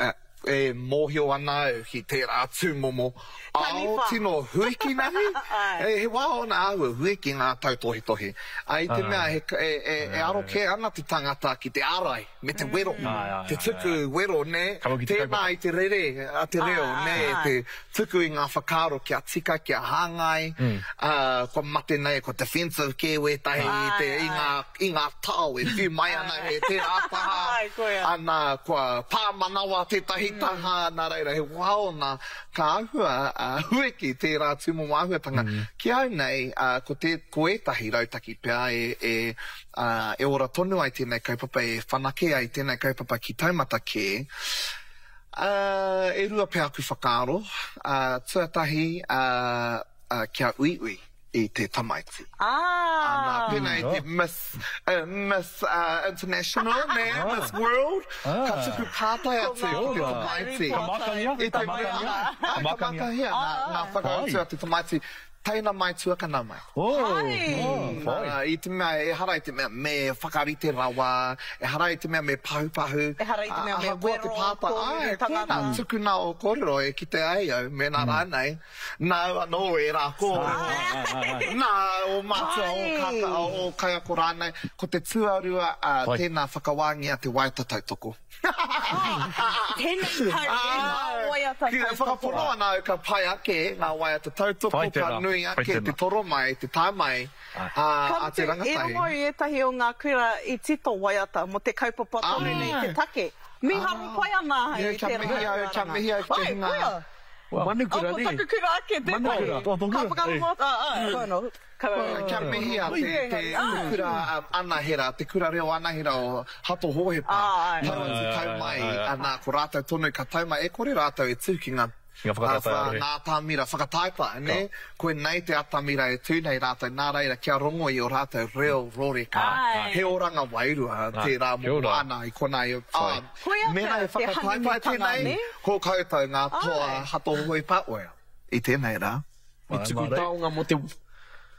ā, E mōhio ana au ki tērā tūmomo ao tino huiki nei. He wā ōna āhua huiki ngā tautohetohe. I te mea e aro kē ana te tangata ki te ārai me te wero, te tuku wero, nē? Tēnā i te rere a te reo, nē, te tuku i ngā whakaaro kia tika, kia hāngai, kua mate nei, kua defensive kē wētahi i ngā i ngā tao e whiu mai ana e tērā taha, ana, kua pāmanawa tētahi taha, nā reira he wā ōna ka āhua huiki tērā tūmomo āhuatanga. Ki au nei, ko te, ko ētahi rautaki pea e, e, e ora tonu ai tēnei kaupapa, e whanake ai tēnei kaupapa ki taumata kē, e rua pea aku whakaaro, tuatahi, kia uiui i te tamaiti. Ana, pēnā i te Miss, Miss International, nē, Miss World, ka tuku pātai atu ki te tamaiti. Ka mākangia? I te mea, āe, ka mākahia ngā whakautu a te tamaiti, teina mai, tuakana mai. Pai. I te mea, ehara i te mea me whakarite rawa, ehara i te mea me pahupahu. Ehara i te mea me wero, kōrero tangata. Āe, koinā, tukuna ō kōrero e kite ai au, mēnā rānei. Nāu anō ērā kōrero, nā ō mātua, ō kākā, ō kaiako rānei. Ko te tuarua, tēnā whakawāngia te waiata tautoko. Tēnei tau e ngā waiata tautoko. Whakapono ana au ka pai ake ngā waiata tautoko, ka nui ake te toro mai, te tae mai a te rangatahi. Ka mutu, i rongo i ētahi o ngā kura i tito waiata mō te kaupapa tonu nei te take. Mīharo pai ana ahau i tērā āhuaranga. Kia mihi au ki te hunga. Manukura, Oh, ko nē? taku kura ake tētahi. Manukura, tō kura. Ka whakarongo atu, ā, ā, koe anō. Kia mihia te, te kura anahera, te kura reo anahera o Hato Hōhepa. Tau atu tau mai, ana, ko rātou tonu ka tau mai, e kore rātou e tū ki ngā ngā atamira whakataetae, nē? Koinei te atamira e tū nei rātou, nā reira, kia rongo i ō rātou reo roreka. He oranga wairua tērā momo ana i konā i, ā, Mēnā he whakataetae tēnei, ko koutou ngā toa Hato Hohepa oea i tēnei rā. Me tuku taonga mō te.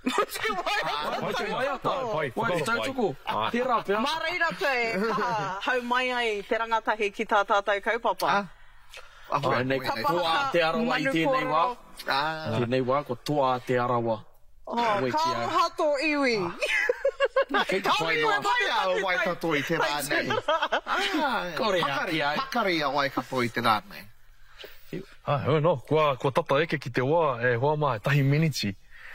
Mō te waiata Mō te waiata, pai, Waiata tautoko. Tērā pea. Mā reira pea e kaha hau mai ai te rangatahi ki tā tātou kaupapa. Āe nei, ko Toa Te Arawa i tēnei wā. Tēnei wā, ko Toa Te Arawa. Oh, ka aroha tō iwi. Kei te pai noa. Pai a Waikato i te rā nei. Kore a ki ai. Pakari a Waikato i te rā nei. Heoi anō, kua, kua tata eke ki te wā, e hoa mā, e tahi miniti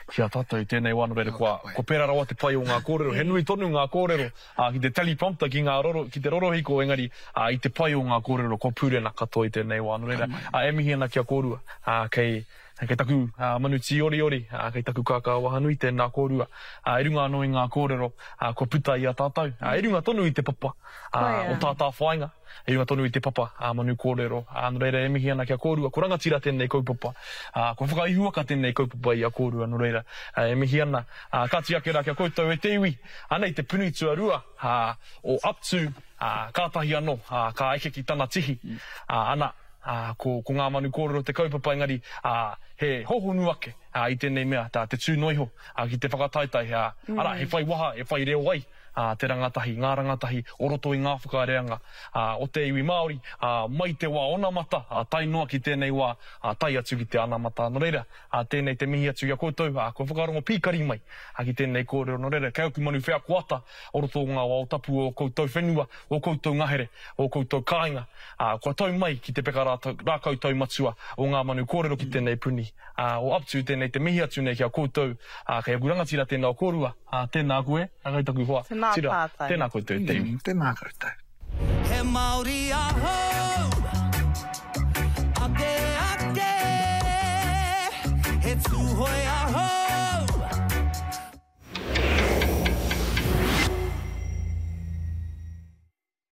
ki a tātou i tēnei wā, nō reira kua, kua pērā rawa te pai o ngā kōrero. He nui tonu ngā kōrero, ā, ki te teleprompter, ki ngā roro, ki te rorohiko, engari, ā, i te pai o ngā kōrero kua pūrena katoa i tēnei wā. Nō reira, ā, e mihi ana ki a kōrua, ā, kei, Kei taku manu tīoriori, kei taku kākā wahanui tēnā kōrua. I runga anō i ngā kōrero kua puta i a tātou, i runga tonu i te papa o tātāwhāinga, i runga tonu i te papa manu kōrero. Nō reira e mihi ana ki a kōrua, ko rangatira tēnei kaupapa, kua whakaihuwaka tēnei kaupapa i a kōrua, nō reira e mihi ana. Kāti ake rā ki a koutou e te iwi, anei te puni tuarua o Up To, kātahi anō ka eke ki tana tihi, ana. Ā, ko, ko ngā manu kōrero te kaupapa engari, ā, he hōhonu ake, ā, i tēnei mea, tā te tū noa iho, ā, ki te whakataetae, ā, arā, he whai waha, e whai reo ai, ā, te rangatahi, ngā rangatahi o roto i ngā whakareanga, ā, o te iwi Māori, ā, mai te wā onamata, ā, tae noa ki tēnei wā, ā, tae atu ki te anamata. Nō reira, ā, tēnei te mihi atu ki a koutou, ā, kua whakarongo pīkari mai, ā, ki tēnei kōrero. Nō reira, kei aku manu wheako ata o roto o ngā wao tapu o ō koutou whenua, ō koutou ngahere, ō koutou kāinga, ā, kua tau mai ki te peka rākau taumatua o ngā manu kōrero ki tēnei puni, ā, o Up To tēnei te mihi atu nei ki a koutou, ā, kei aku rangatira tēnā o kōrua, ā, tēnā koe, ā, kei taku hoa, Tēnā tira, tātou. tēnā koutou e te iwi. Tēnā koutou. He Māori ahau.